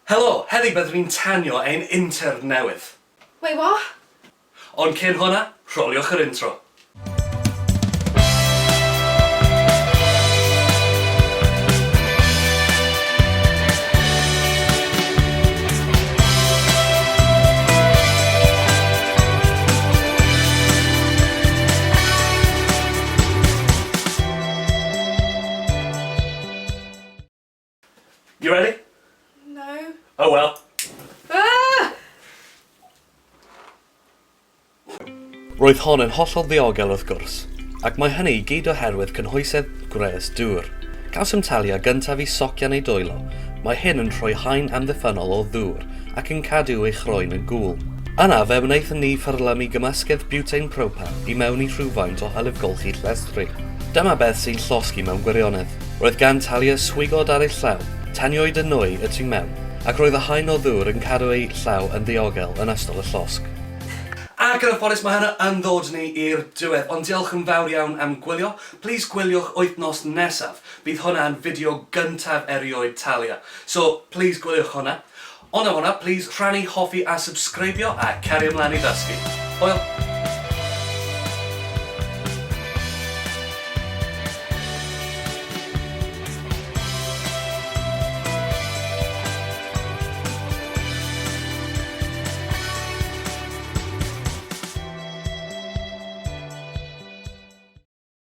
Helo, heddi byddwn ni'n tanio ein intern newydd. Wait what? Ond cyn hwnna, rholiwch yr intro. You ready? No. Oh well. Ah! Roedd hon yn hollol ddiogel wrth gwrs, ac mae hynny i gyd oherwydd cynhwysedd gwres dŵr. Cawsom Talia gyntaf i socian ei dwylo, mae hyn yn rhoi haen amddiffynnol o ddŵr ac yn cadw ei chroen yn gŵl. Yna fe wnaethon ni fyrlymu gymysgedd butane propan i mewn i rhywfaint o hylif golchi llestri. Dyma beth sy'n llosgi mewn gwirionedd. Roedd gan Talia swigod ar ei llaw, taniwyd y nwy y tu mewn, ac roedd y haen o ddŵr yn cadw ei llaw yn ddiogel yn ystod y llosg. Ac yn anffodus mae hynna yn ddod ni i'r diwedd, ond diolch yn fawr iawn am gwylio. Plîs gwyliwch wythnos nesaf, bydd hwnna yn fideo gyntaf erioed Talia. So, plîs gwyliwch hwnna. Ond am hwnna, plîs rhannu, hoffi a subscribio a cario mlaen i ddysgu. Hwyl!